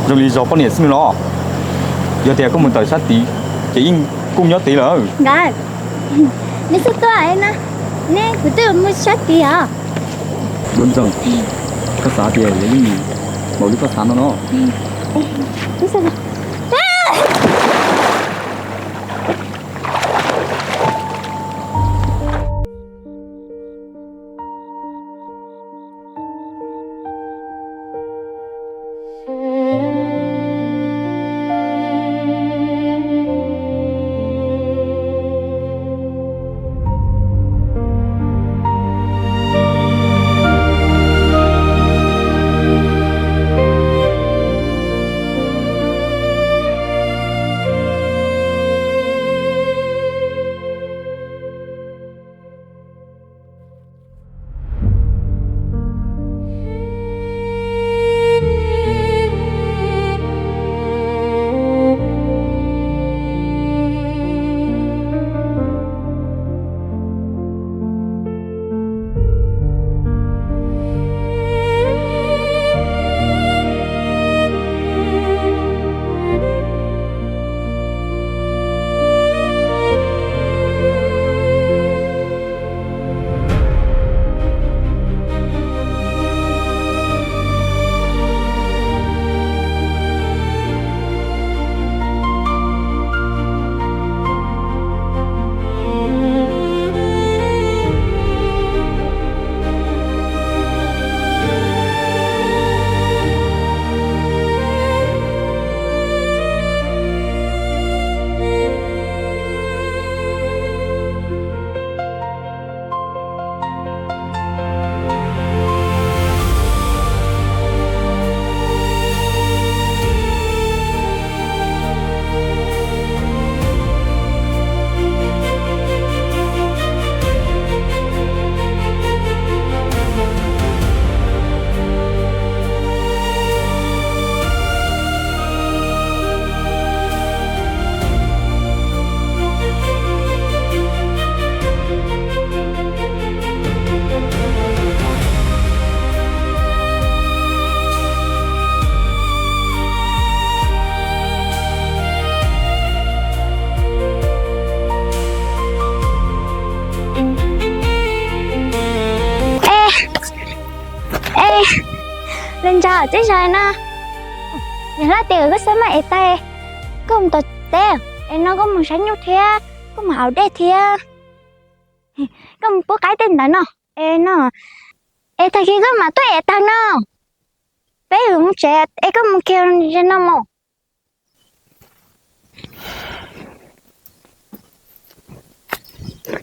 Zoo li zos poj niam xwb no los, yog tias koj mus tawm sab tid ces yeej kuj nyob tid lawm. Nkawd, neb xub tuaj na, neb kuv twb mus sab tid os. Koj xav tias yog li, npaum li koj xav no no. E, e, le ntsa teb zais na. Niam hlob tias koj xav mas es tag, koj mus tom teb es no koj mus saib nyuj thiab koj mus haus dej thiab, koj mus pub qaib tej ntawd no. Es no, es tag kis koj mam tuaj es tag no. Peb yuav mus tsev es koj mus kiag ze no mus.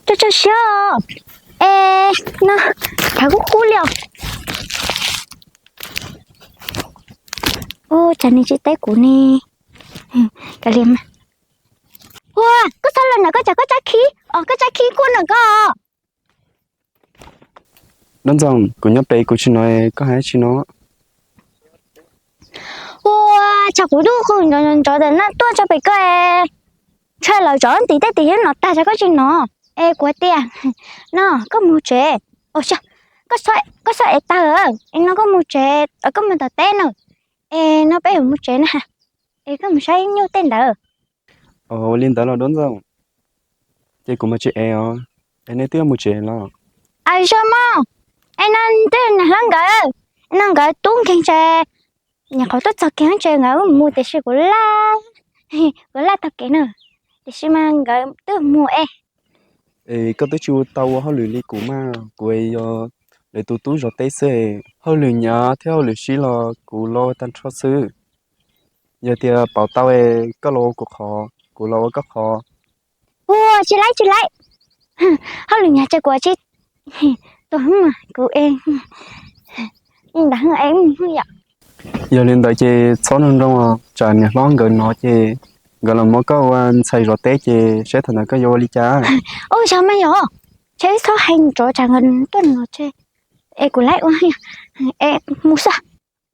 Tso tso siab. Es no, khav kub kub li os. Ua cas nws tsis teb kuv ne? Kav liam mas. Ua, koj txhob los ntawm koj tsam koj tsab khib os, koj tsab khib kuj ntawm koj. Dab Ntxoog, kuv nyob pem kuv tsis hnov koj hais dab tsi no. Ua, tsam kuv twb qw nrov nrov ntawm no tuaj tso pem koj, ntshe lawv tsov ntim tej tis yeeb no tag tsam koj tsis hnov. Es kuv hais tias, no koj mus tsev, koj xav es tag, es no koj mus tsev, koj mus tom teb na. Es no peb yuav mus tsev na, es koj mus saib nyuj tej ntawd. Ua li ntawd los Dab Ntxoog, ces kuv mam tsis es os. Es nej twb yuav mus tsev los? Aws, zoo mog. Es no twb niam hlob nkawd, no nkawd tub nkeeg tsev, nyuam qhuav tuaj txog kiag tsev nkawd mus tiam sis kuv laj, kuv laj taug kev na, tiam sis mas nkawd twb mus es. Es koj twb tsis tau ua hauj lwm li kuv mas, kuv yog lawv tus tub zov teb xwb, hauj lwm nyav thiab hauj lwm sib los kuv los ua tag nrho xwb. Yog tias pauv tau es koj los ua kuv qhov, kuv los ua koj qhov. Ua tsis laib tsis laib, hauj lwm nyav ces kuv tsis, tus kuv es ntawd yom. Yog li ntawd ces txhob nroo nroo os, tsam niam hlob nkawd hnov ces nkawd los muab koj ua ntxhais zov teb ces saib thaum ntawd koj yuav ua li cas. Ua yog mas yog, ces wb txhob hais nrov tsam nkawd tuaj no ces, es kuv laib ua, es mus xwb.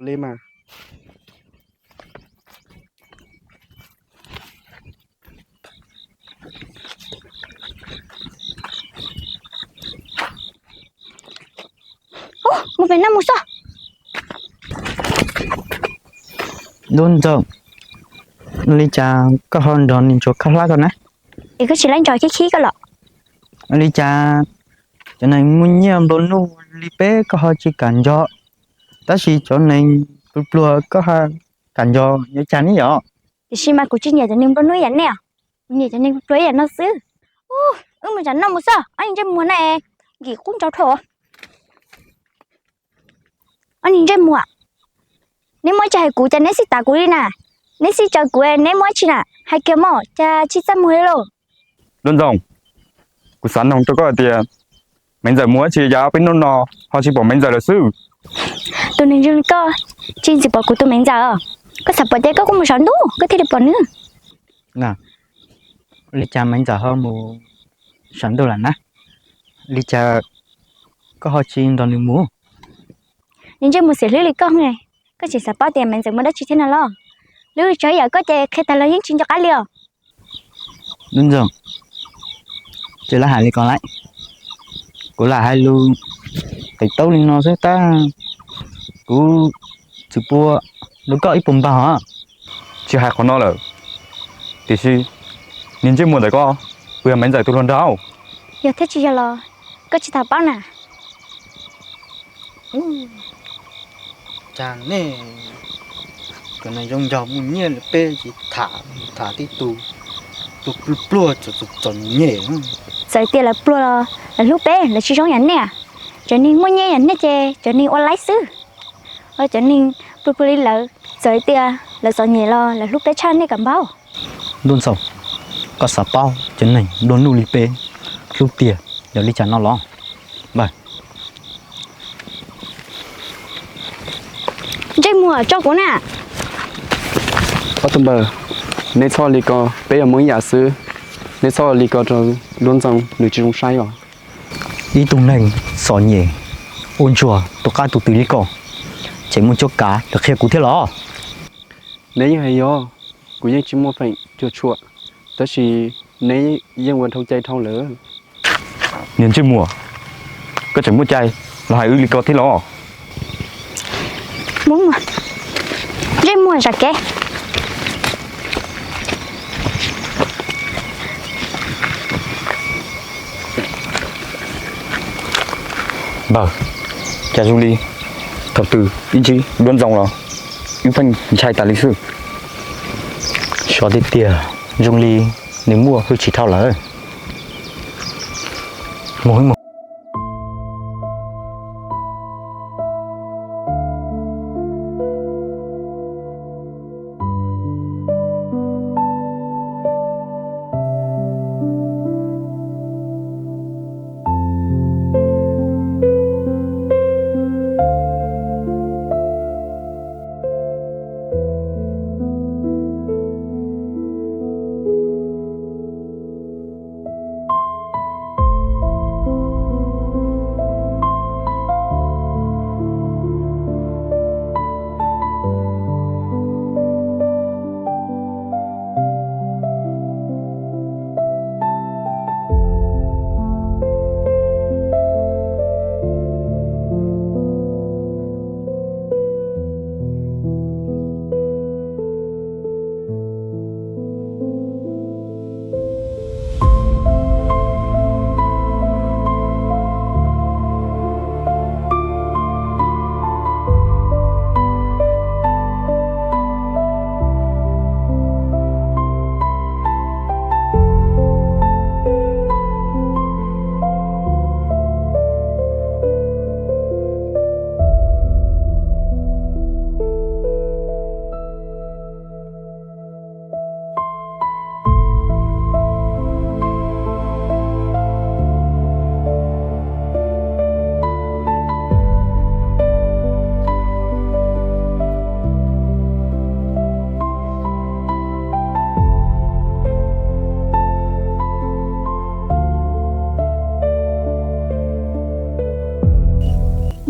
Li mas. Mus pem no mus xwb. Ntuj ntxawm, ua li cas koj ho nrog niag ntsuag khab hlab ko na? Es koj tsis laib nrog khib khib koj los? Ua li cas cov neeg muaj nyiaj nplua nuj li peb koj ho tsis kam nrog, tab sis cov neeg pluag pluag koj ho kam nrog, yog cas ne yom? Tiam sis mas kuv tsis nyiam cov neeg nplua nuj ib yam nej os, kuv nyiam cov neeg pluag pluag ib yam no xwb. Wb mus tsam no mus xwb, ob niag ntsej muag na, nkim qub ntsau dhau. Ob niag ntsej muag, neb muaj tsis hais kuv ces neb xij tas kuv li na, neb xij tsaws kuv neb muaj tsis na, hais kiag mog cas tsis txaj muag li lauj. Duab Ntxoo, kuv xav noog rau koj hais tias Maiv Ntxawm mus dab tsi yav peb hnub no ho tsis pom Maiv Ntxawm lawm xwb? Tus neeg zoo li koj tsis ntxim pom kuv tus Maiv Ntxawm os, koj xav pom ces koj kuj mus saum ntuj koj thiaj li pom nws. Li cas Maiv Ntxawm ho mus saum ntuj lawm na? Li cas koj ho tsis nrog nws mus? Nws ntsej muag xiam hlwb li koj, koj tseem xav paub tias Maiv Ntxawm mus dab tsi thiab no los? Lub tsov yam koj ces qhia tag los yeej tsis nco qab li os. Duab Ntxoo, tsis lam hais li ko lawm, kuv lam hais lus qis taub li no xwb tab kuv tsis pua rau koj ib puas npag os. Tsis hais qhov no lawm, tiam sis niag ntsej muag ntawm koj puas yog Maiv Ntxawm tus hluas nraug? Yog thiab tsis yog los koj tsis tau paub na. Cas nej cov neeg zoo nraug muaj nyiaj li peb tsis tham, tham tib tug pluag pluag txom nyem. Txawm tias lawv pluag los lawv hlub peb, lawv tsis zoo yam nej. Cov neeg muaj nyiaj yam nej ces cov neeg ua laib xwb. Cov neeg pluag pluag li lawv, txawm tias lawv txom nyem los lawv hlub peb tshaj nej kam npaub. Ntuj Ntxoo, koj xav paub cov neeg nplua nuj li peb hlub tiag yog li cas no los? Npawg, ntsej muag tso kuv na. Ob tug npawg, neb txhob li ko, peb yog Hmoob ib yam xwb, neb txhob li ko rau Duab Ntxoo, nws tsis zoo saib os. Ib tug neeg txom nyem ua ntsuag tus qab tus twg li ko, tseem muaj cuab kav los qhia kuv thiab los? Neb yeej hais yog, kuv yeej tsis muaj feem cuam tshuam, tab sis neb yeej ua dhau cai dhau lawm. Niag ntsej muag, koj tseem muaj cai los hais wb li ko thiab los? Ntsej muag zam kev. Npawg, cas zoo li thaum twg ib ntsis Duab Ntxoo los wb pheej ntshai tas li xwb. Xyov tiag tiag, zoo li nws muaj hwj chim dhau lawm. Mus wb mus.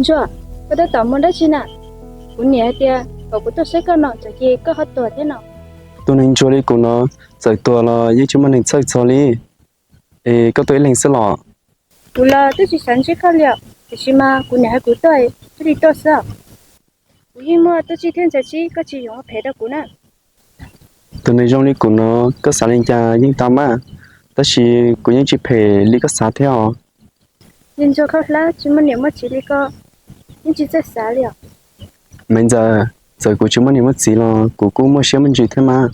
Ntsuag, koj tab tom mus dab tsi na? Kuv niam hais tias kom kuv tuaj saib koj no, tsam ces koj ho tuag thiab no. Tus neeg ntsuag li kuv no, txawm tuag los yeej tsis muaj neeg txhawj txog li. Es koj tuaj ib leeg xwb los? Kuv los twb tsis xav ntsib koj li, tiam sis mas kuv niam hais kuv tuaj thiaj li tuaj xwb. Kuv yeej muaj tub txib thiab ntxhais txib, koj tsis yuav ua phem rau kuv na. Tus neeg zoo li kuv no, koj xav li cas yeej tau mas, tab sis kuv yeej tsis phem li koj xav thiab os. Ntsuag khaub hlab tsis muaj niam muaj txiv li koj, yeej tsis txawj xav li os. Maiv Ntxawm, txawm kuv tsis muaj niam muaj txiv los kuv kuj muaj siab muaj ntsws thiab mas,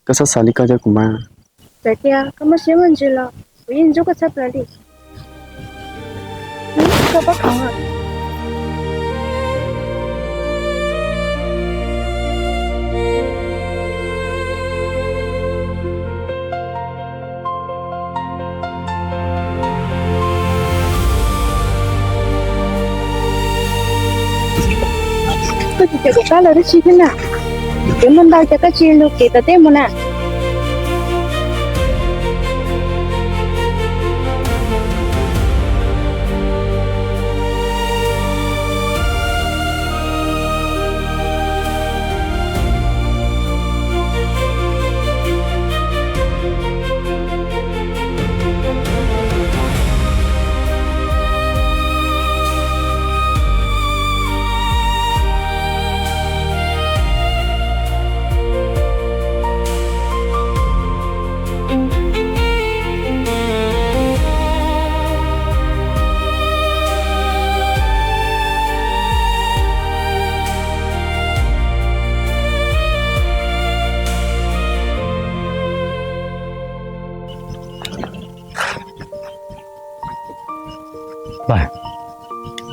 koj txhob xav li ko rau kuv mas. Txawm tias koj muaj siab muaj ntsws los kuv yeej ntxub koj tshaj plaws li. Koj pob khoom. Koj tsis cem kuv pab los dab tsi thiab na? Kuv muaj ntau ces koj tsis lug kev tom tej mus na.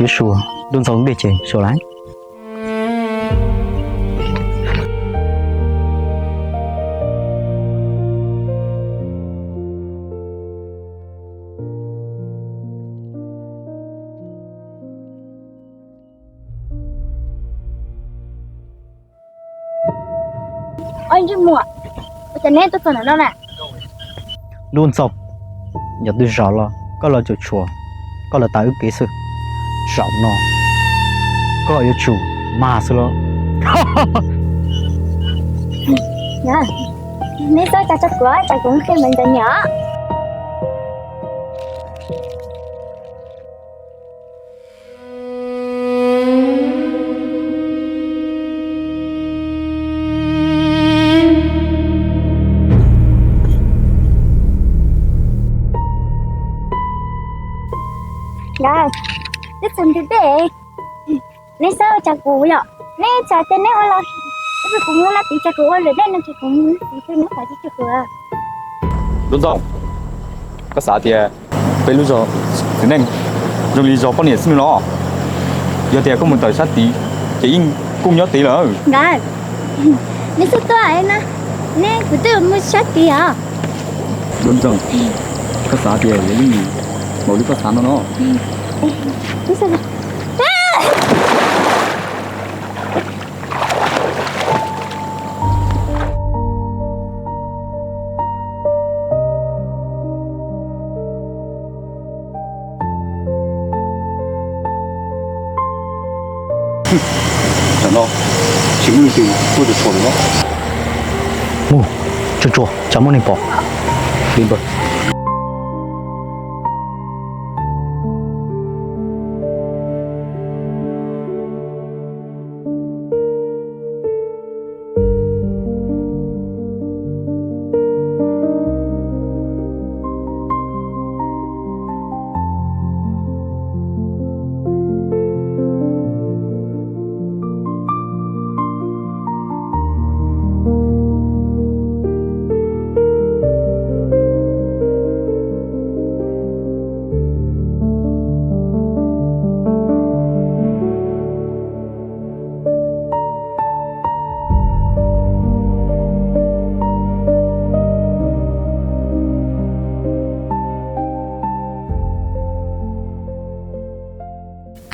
Yuav sua, Ntuj Ntxoo dej ces sua lawm. Oj, ntsej muag, ua cas neb tuaj txog ntawm no na? Ntuj Ntxoo, yog twg zov los koj los cuam tshuam, koj los tas wb kev xwb. Zaum no koj yuav tsum mag xwb los. Neb txhob ua cas rau kuv, tsam kuv qhia Maiv Ntxawm niam os. Nkawd, twb txog ntua dej, neb txhob ua cas kuv yom, neb txawm tias neb ua los, kuv mus laj tiv tsa kuv ua lwm dej no ces kuv mus laj tiv thiab neb txawm tsis tsa kuv. Ntuj Ntxoo, koj xav tias peb lub zos Txiv Neej zoo li zos poj niam xwb no los? Yog tias koj mus tawm sab tid ces yeej kuj nyob tid lawm. Nkawd, neb txhob tuaj na, neb kuv twb mus sab tid os. Ntuj Ntxoo, koj xav tias yog yeej npaum li koj xav no no? Tam no tsis muaj leej twg tuaj tsuas tsuas lawm. Mus, tsuag tsuag tsam muaj neeg pom.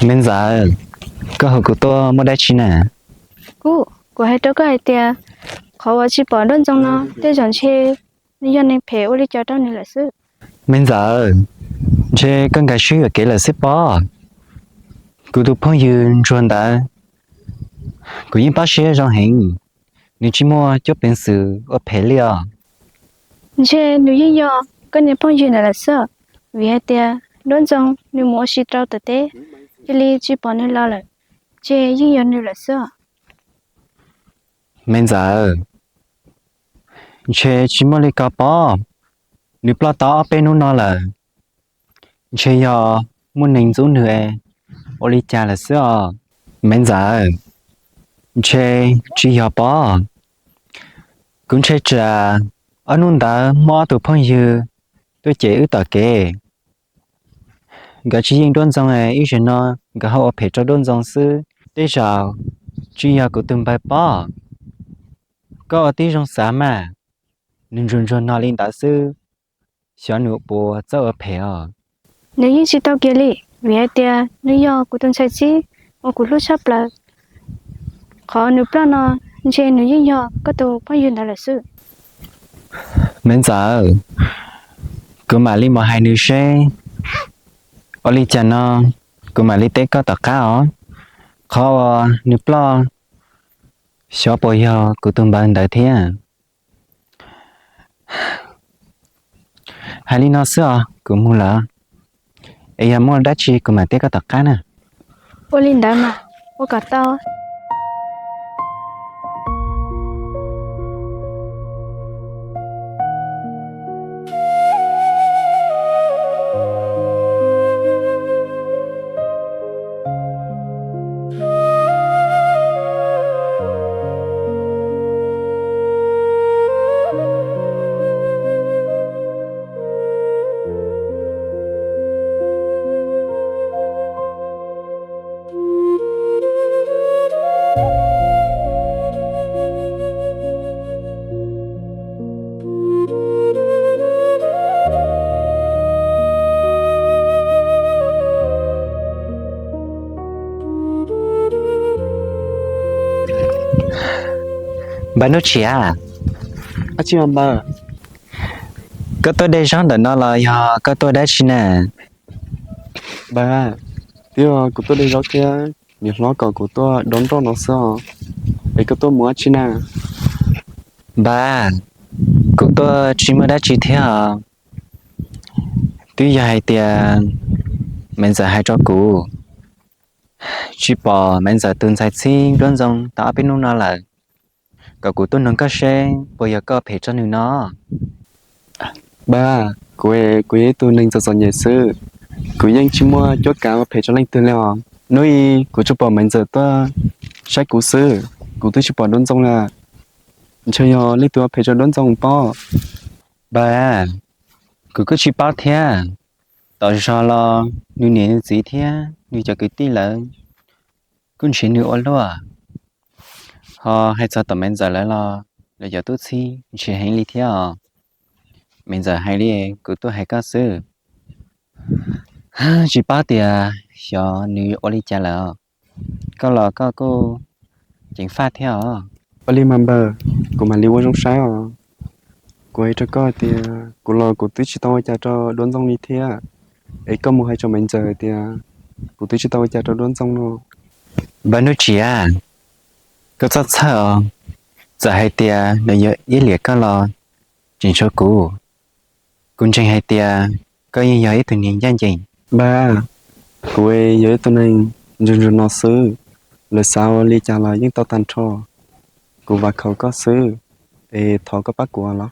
Me ntxawm, koj hu kuv tuaj muaj dab tsi na? Kuv, kuv hais rau koj hais tias qhov uas tsis pom Nruab Ntxoo no tej zaum ntshe nws yog neeg phem ua li cas rau nws lawm xwb. Me ntxawm, ntshe koj nkag siab yuam kev lawm xwb pob. Kuv tus phooj ywg ntsuag ntawd, kuv yeej pab siab zoo heev, nws tsis muaj cuab peev xwm ua phem li os. Ntshe nws yeej yog koj niag phooj ywg ntawd lawm xwb, vim hais tias Nruab Ntxoo nws mus ua si rau tom teb, cia li tsis pom nws los lawm. ntshe yeej yog nws lawm xwb. Me ntxawm, ntshe tsis muaj li ko pob, nws ploj tau ob peb hnub no lawm. Ntshe yog muaj neeg ntxub nws ua li cas lawm xwb os. Me ntxawm, ntshe tsis yog pob. Kuv ntshe tsam ob hnub ntawd muaj ob tug phooj ywg tuaj cem wb tom kev. Nkawd tsis yeej Duab Ntxoo, ib zaug no nkawd ho ua phem rau Duab Ntxoo xwb. Tej zaum tsis yog kuv tus npawg pob. Koj ua tib zoo xav mas, nws ntsuag ntsuag no li ntawd xwb, xyov nws puas txawj ua phem os. Nws yeej tsis tau kiag li, vim hais tias nws yog kuv tus ntxhais txib uas kuv hlub tshaj plaws. Qhov nws ploj no, ntshe nws yeej yog koj tus phooj ywg ntawd lawm xwb. Me ntxawm, kuv mam li mus hais nws seb ua li cas no, kuv mam li teb koj tom qab os. Qhov uas nws ploj, xyov puas yog kuv tus npawg ntawd thiab. Hais li no xwb os, kuv mus lawm, es yog muaj dab tsi kuv mam teb koj tom qab na. Ua li ntawd mas, ua kom tau. Npawg Nuj Tsiam, koj tuaj de zaub ntawm no los yog koj tuaj dab tsi na? Npawg, twb yog kuv tuaj de zaub thiab, niam hlob kom kuv tuaj dob nroj no xwb os. Es koj tuaj mus dab tsi na? Npawg, kuv tuaj tsis muaj dab tsi thiab os. Twb yog hais tias Maiv Ntxawm hais rau kuv, tsis pom Maiv Ntxawm tus ntxhais txib Duab Ntxoo tau ob peb hnub no lawm, kom kuv tuaj noog koj seb puas yog koj phem rau nws no. Npawg, kuv, kuv yog ib tug neeg txom txom nyem xwb, kuv yeej tsis muaj cuab kav ua phem rau leej twg li os. Hnub i kuv tsuas pom Maiv Ntxawm tuaj saib kuv xwb, kuv twb tsis pom Duab Ntxoo li. Ntshe yog leej twg ua phem rau Duab Ntxoo pob. Npawg, kuv kuj tsis paub thiab. Tom zog los nws niam nws txiv thiab nws cov kwv tij lawv kuj nrhiav nws ua luaj. Ho hais txog tom Maiv Ntxawm lawv los, lawv cov tub txib nrhiav heev li thiab os. Maiv Ntxawm hais li, kuv tuaj hais koj xwb. Tsis paub tias xyov nws ua li cas lawm. Koj los koj kuj ceev faj thiab os. Ua li mas npawg, kuv mam li ua zoo saib os. Kuv hais rau koj tias kuv los kuv twb tsis tau ua cas rau Duab Ntxoo li thiab. Es koj mus hais rau Maiv Ntxawm tias kuv twb tsis tau ua cas rau Duab Ntxoo no. Npawg Nuj Tsiam, koj txhob txhawj os. Txawm hais tias nws yuav iab liam koj los tseem tshuav kuv. Kuv ntseeg hais tias koj yeej yog ib tug neeg ncaj ncees. Npawg, kuv yog ib tug neeg ntsuag ntsuag no xwb, lawv xav ua li cas los yeej tau tag nrho. Kuv vam khom koj xwb, es thov koj pab kuv los.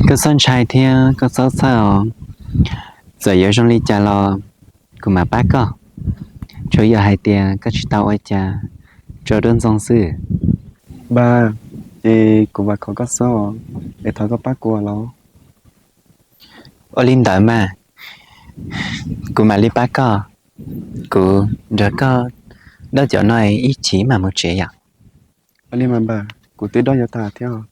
Koj txhob ntshai thiab koj txhob txhawj os. Txawm yuav zoo li cas los kuv mam pab koj, tsuav yog hais tias koj tsis tau ua cas rau Duab Ntxoo xwb. Npawg, ces kuv vam khom koj xwb os, es thov koj pab kuv los. Ua li ntawd mas, kuv mam li pab koj. Kuv nrog koj dob cov no ib chim mam mus tsev yom. Ua li mas npawg, kuv twb dob yuav tag thiab.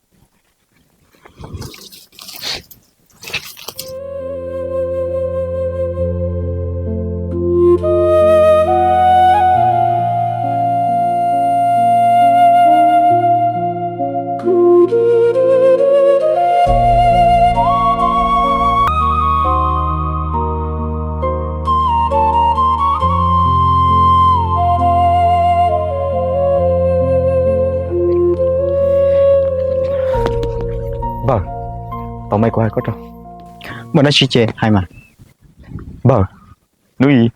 Npawg, tau mas kuv hais koj rau. Muaj dab tsi ces hais mas. Npawg, hnub i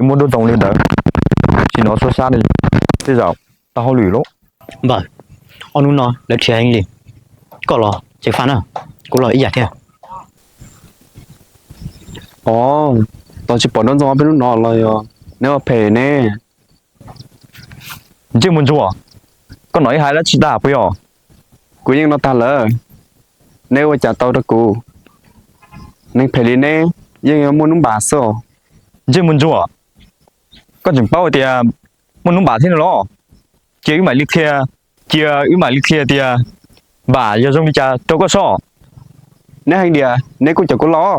muaj Duab Ntxoo li ntawd, tsis Tau sab sab li, tej zaum tau hauj lwm lawm. Npawg, ob hnub no lawv nrhiav heev li. Koj los tsev faj na, kuv los ib yam thiab. Os, tos tsis pom Nraug Ntxoo peb hnub no los yog neb ua phem ne? Ntsej muag ntsuag, koj hnov ib hais dab tsi tag puas yog? Kuv yeej hnov tag lawm. Neb ua cas tau rau kuv? Neeg phem li neb yeej yuav muaj hnub npam xwb. Ntsej muag ntsuag, koj tseem paub tias muaj hnub npam thiab no los? Cia wb mam li qhia, cia wb mam li qhia tias npam yog zoo li cas rau koj soj. Neb hais tias neb kuj coj kuv los.